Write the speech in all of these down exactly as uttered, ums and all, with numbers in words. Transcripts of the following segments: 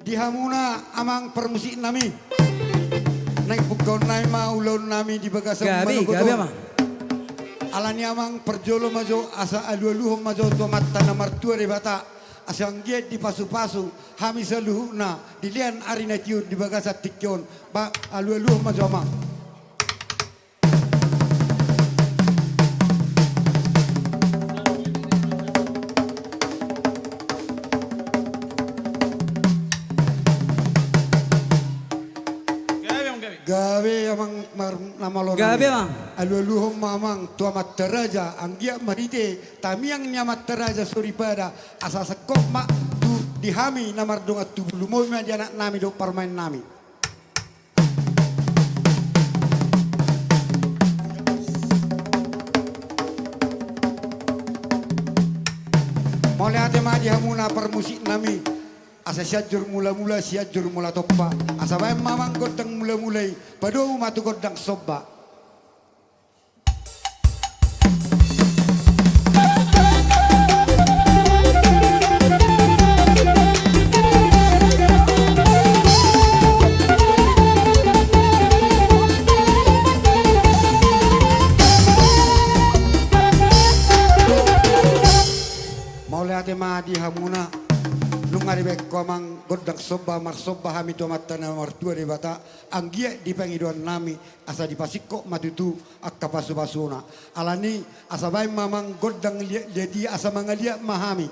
Di hamuna amang parmusik nami, naeng pungkaon nami ma ulaon nami di bagasan Gabe, Manogot gabe, on. Amang. Alani amang, parjolo ma jo asa alualuhon ma jo tu Amanta na martua Debata, asa anggiat dipasupasu hami saluhutna di lean ari na tio di bagasan tingki on. Ba, alualuhon ma jo amang. Gabe, amang, mar-, na malo nami. Gabe, amang. Alualuhon ma amang tu Amanta Raja, anggiat marhite tamiang ni Amanta Raja soripada, asa sangkot ma tu di hami na mardongan tubu, lumobi ma di anak nami dohot parumaen nami. Mauliate ma di hamuna parmusik nami. Asa Sianjur Mulamula, Sianjur Mulatompa. Asa baen ma amang gondang mulamula i, padomu ma tu gondang somba. Mauliate ma di hamuna. Nunga dibaen ho amang gondang somba, marsomba hami tu Amanta na martua Debata, anggiat di pangidoan nami, asa dipasingkop ma tutu angka pasupasuna. Alani, asa baen ma amang gondang liatliat i, asa mangaliat ma hami.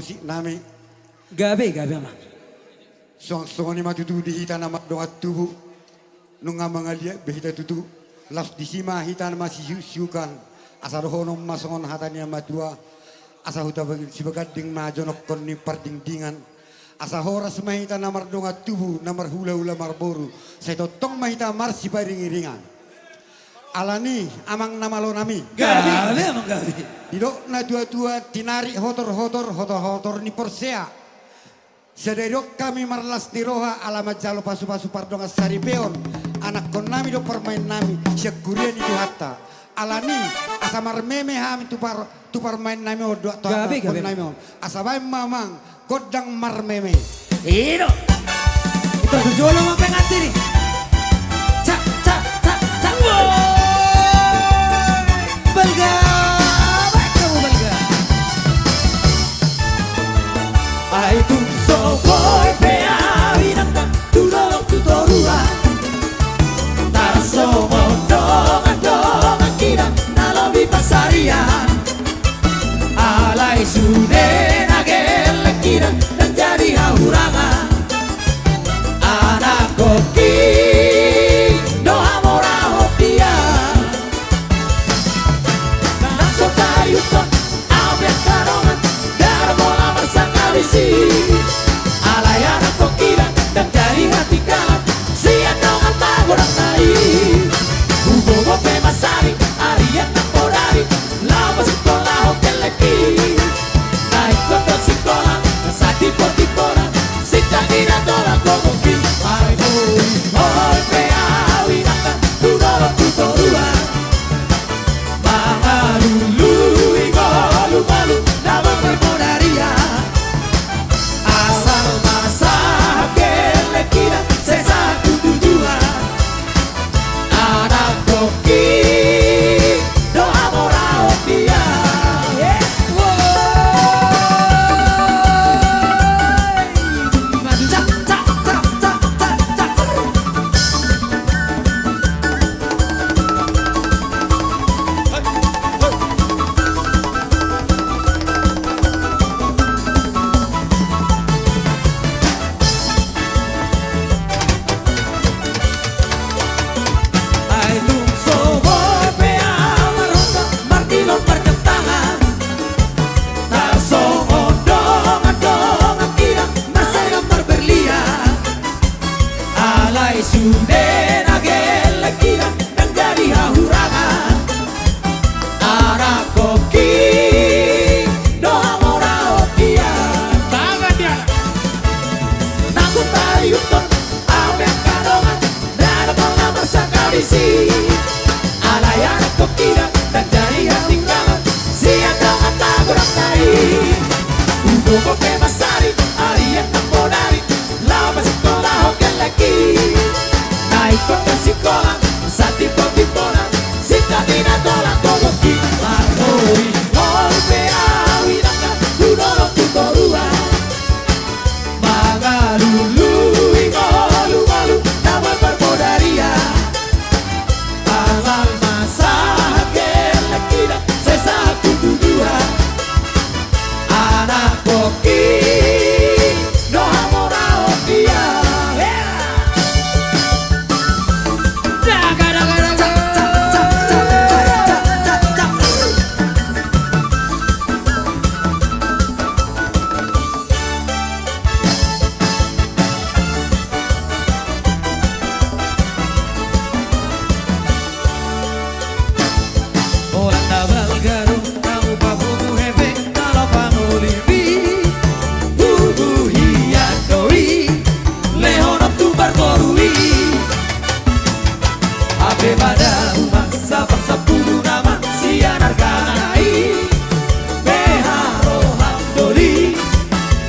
Sik nami. Gabe, gabe, amang. Suang songon i ma tutu di hita na mardongan tubu. Nunga mangaliat be hita tutu. Laos disi ma hita na masisiuksiukan. Asa dohonon ma songon hata ni na matua. Asa huta bagin sibaganding ma jonokkon ni pardingdingan. Asa horas ma hita na mardongan tubu, na marhulahula marboru. Sai tongtong ma hita marsiparingiringan. Alani, amang na malo nami. Gabe, amang, gabe. Didok na tuatua, tinarik hotorhotor, hotorhotor ni porsea. Sadari on hami marlas ni roha ala manjalo pasupasu pardongan saripeon. Anakkon nami do parumaen nami sian huria ni Tuhanta. Alani, asa marmeme hami tu par-, tu parumaen nami on dohot tu anakkon nami on. Asa baen ma, amang, gondang marmeme. I do. Ito tu jolo ma pengantin i. Cak, cak, cak, cak. Balga. Baen hamu balga. Ai tung so boi pe au inanta tu dolok tu toruan. Tarsongon dongan-dongan hita na lobi pansarian. Alai sude na gelleng hita ndang jadi hahurangan. Anakkon i do hamorahon dia. Nang so taihuthon au pe angka dongan, ndada pola marsangkap disi. Alai anakkon i ndang jadi hatinggalan sian dongan magodangna i. Hugogo pe mansari arian nang bodari, laho pasingkolahon gelleng i. Na ingkon do singkola, na satipotiponan, sintang ni na tola gogo i. Ai boi, boi pe au inanta tu dolok tu toruan. Mangalului ngolungolu na boi marmodarian. Asal ma sahat gelleng hita sai sahat tu tujuan. Anakkon i do hamorahon dia. Ai tung so boi pe au marhundang, martilon marjamtangan. Tarsongon dongan-dongan hita marsaegan marberlian. Alai sude na gelleng hita ndang jadi hahurangan. Anakkon i do hamorahon dia. Tangan dia. Nang so taihuthon au pe angka dongan, ndada pola marsangkap disi. Alai anakkon i ndang jadi hatinggalan sian dongan magodangna i. Hugogo pe mansari arian nang bodari, laho pasingkolahon gelleng i. Na ingkon do singkola, satipotiponan, sintang ni na tola gogo i. Ai boi, boi pe au inanta tu dolok tu toruan. Mangalului ngolungolu na boi marmodarian. Asal ma sahat gelleng hita sai sahat tu tujuan. Anakkon i do hamorahon dia. Holan na balga do hamu papungu hepeng, na laho pangolimi. Pungu hian do i, lehononku parboru i. Hape mada humas sapar sampulu nama sian argana i. Beha roham doli,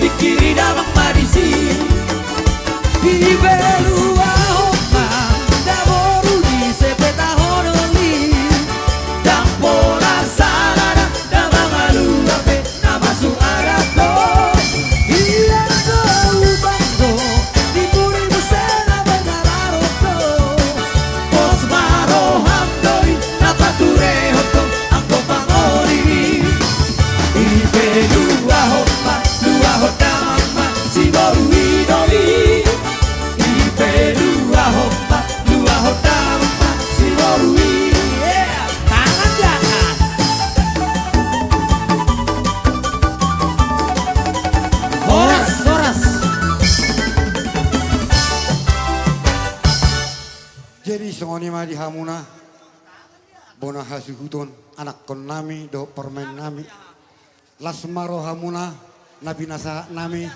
ingkiri damang ma disi. Dibeluahon ma daboru di sepetahonon i. Ndang pola sala da, da mangalua pe na masuk adat do. Ia do ubang do di puri muse na mangararok do. Pos ma roham doli na paturehon do anggo pangoli. Dibeluahon ma Jadi songon i ma di hamuna, bona hasuhuton, anakkonnami dohot parumaennami. Las ma rohamuna na pinasahatnami.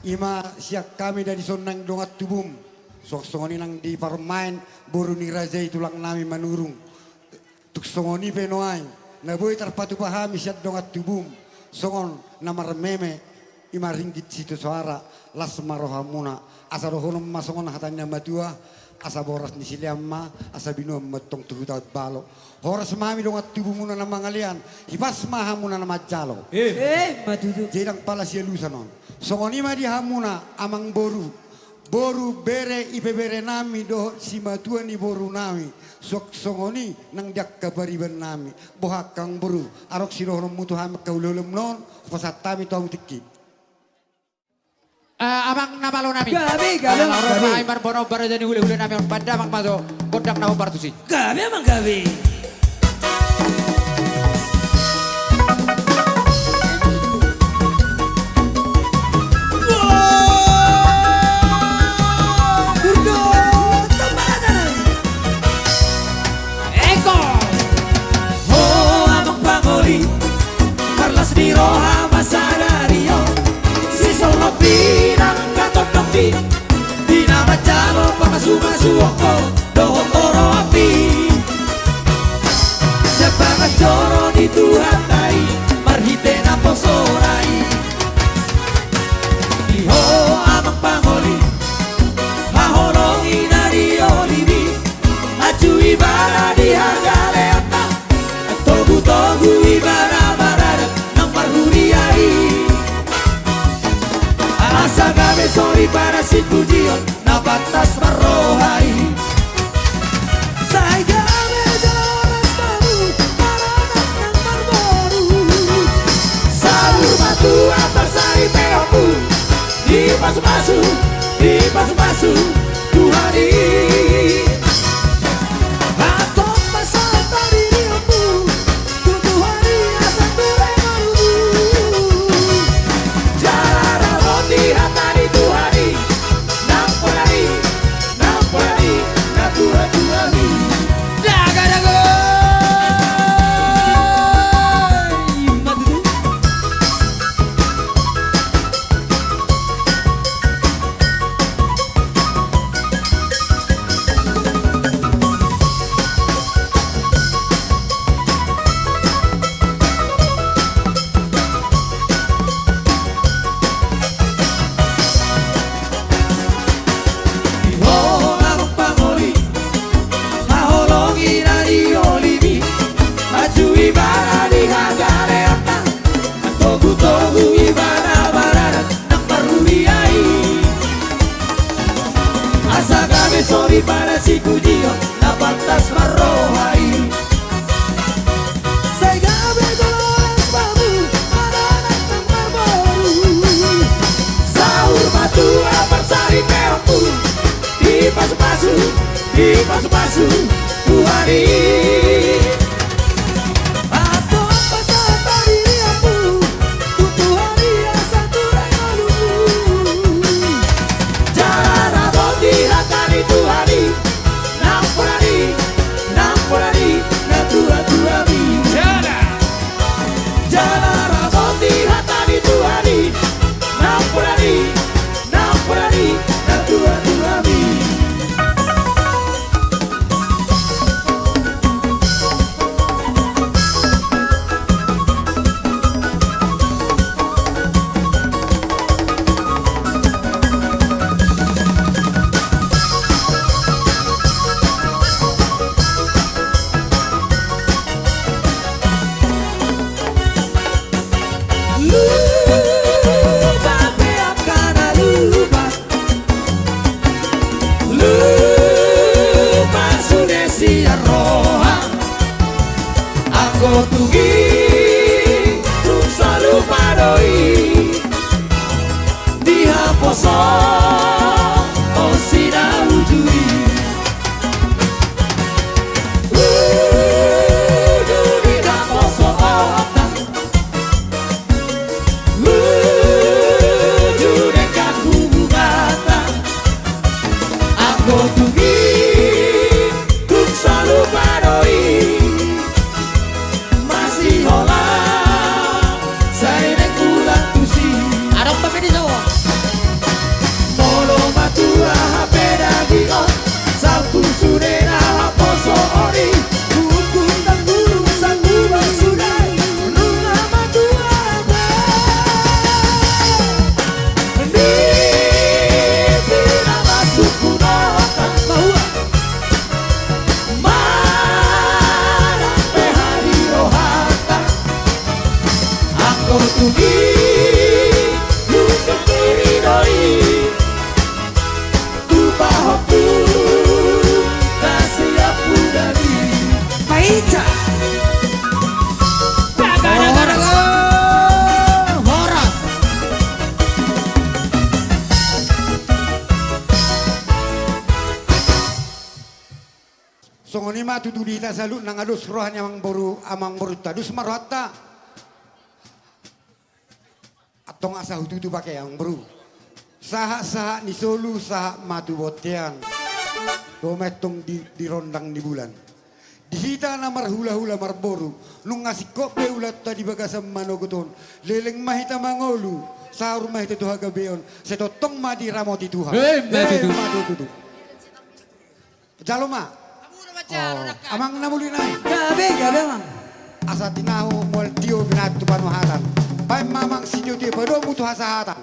I ma sian hami na dison nang dongan tubum, suang songon i nang di parumaen boru ni raja i tulangnami Manurung. Tung songon i pe nuaeng na boi tarpatupa hami sian dongan tubum songon na marmeme, i ma ringgit sitio soara. Las ma rohamuna, asa dohonon ma songon hata ni na matua: Asa boras ni silean ma, asa binoan ma antong tu huta balo. Horas ma hami dongan tubumuna na mangalean, hipas ma hamuna na manjalo. Eh, ma tutu. Jadi ndang pala sialusan on. Songon i ma di hamuna amangboru, boru, bere, ibeberenami dohot simatua ni borunami, suang songon i nang di angka paribannami. Boha angka amangboru, adong sidohononmu tu hami angka ulaonmuna on? Hupasahat hami tu hamu tingki. Eh, amang na malonami. Gabe, gabe, amang, gabe. Ai marbono baraja ni hulehule nami on, pandamang ma jo gondang na hombar tusi. Gabe, amang, gabe. Eko. Ho amang pangoli, marlas ni roha ma sadari on. Sisongon pinanggaton nami, di na manjalo pamasumasu ho dohot oroanmi. Sian bagas joro ni Tuhanta i, marhite naposona i. Di ho amang pangoli, haholongi na di olimi. Anju ibana di hagaleonna, togutogu ibana marada nang marhuria i. Asa gabe soripada sipujion na pantas marroha i. Sai gabe jala horas hamu, maranak nang marboru. Saur matua parsaripeonmu, dipasupasu, dipasupasu Tuhan i. Antong pasahat hadirionmu tu Tuhan i asa ture ngolunami. Jala ramoti hata ni Tuhan i, nampuna ni, nampuna ni natuatuami. Daga, daga. Di ho amang pangoli, haholongi na di olimi. Anju ibana di hagaleonna, togutogu ibana marada nang marhuria i. Asa gabe soripada sipujion na pantas marroha i. Sai gabe jala horas hamu, maranak nang marboru. Saur matua parsaripeonmu, dipasupasu, dipasupasu Tuhan i. Antong pasahat hadirionmu tu Tuhan i asa ture ngolunami. Jala ramoti hata ni Tuhan i, nampuna ni, nampuna ni natuatuami. Jala. Jala ramoti hata ni Tuhan i, nampuna ni, nampuna ni natuatuami. Lupa pe angka na lupa, lupa sude sian roha. Anggo tung i, tung so lupa do i di haposo, o si na uju i. Uju di haposoonta, uju denggan hubunganta. Anggo tung i, Songon i ma tutu di hita saluhutna, nunga dos roha ni amangboru, amangborunta, dos ma rohanta. Antong asa hututu pake, amangboru. Sahat-sahat ni solu, sahat ma tu bontean. Dohot ma antong di, di rondang ni bulan. Di hita na marhulahula marboru, nunga singkop be ulaonta di bagasan manogot on. Leleng ma hita mangolu, saur ma hita tu hagabeon, sai tongtong ma diramoti Tuhan. Emma tutu. Emma tutu. Jalo ma. Amang na muli nai. Gabe, gabe, amang. Asa tinahu mual tio pinahan tu panuhatan. Baen ma, amang, sitio-tio padomu tu hasahatan.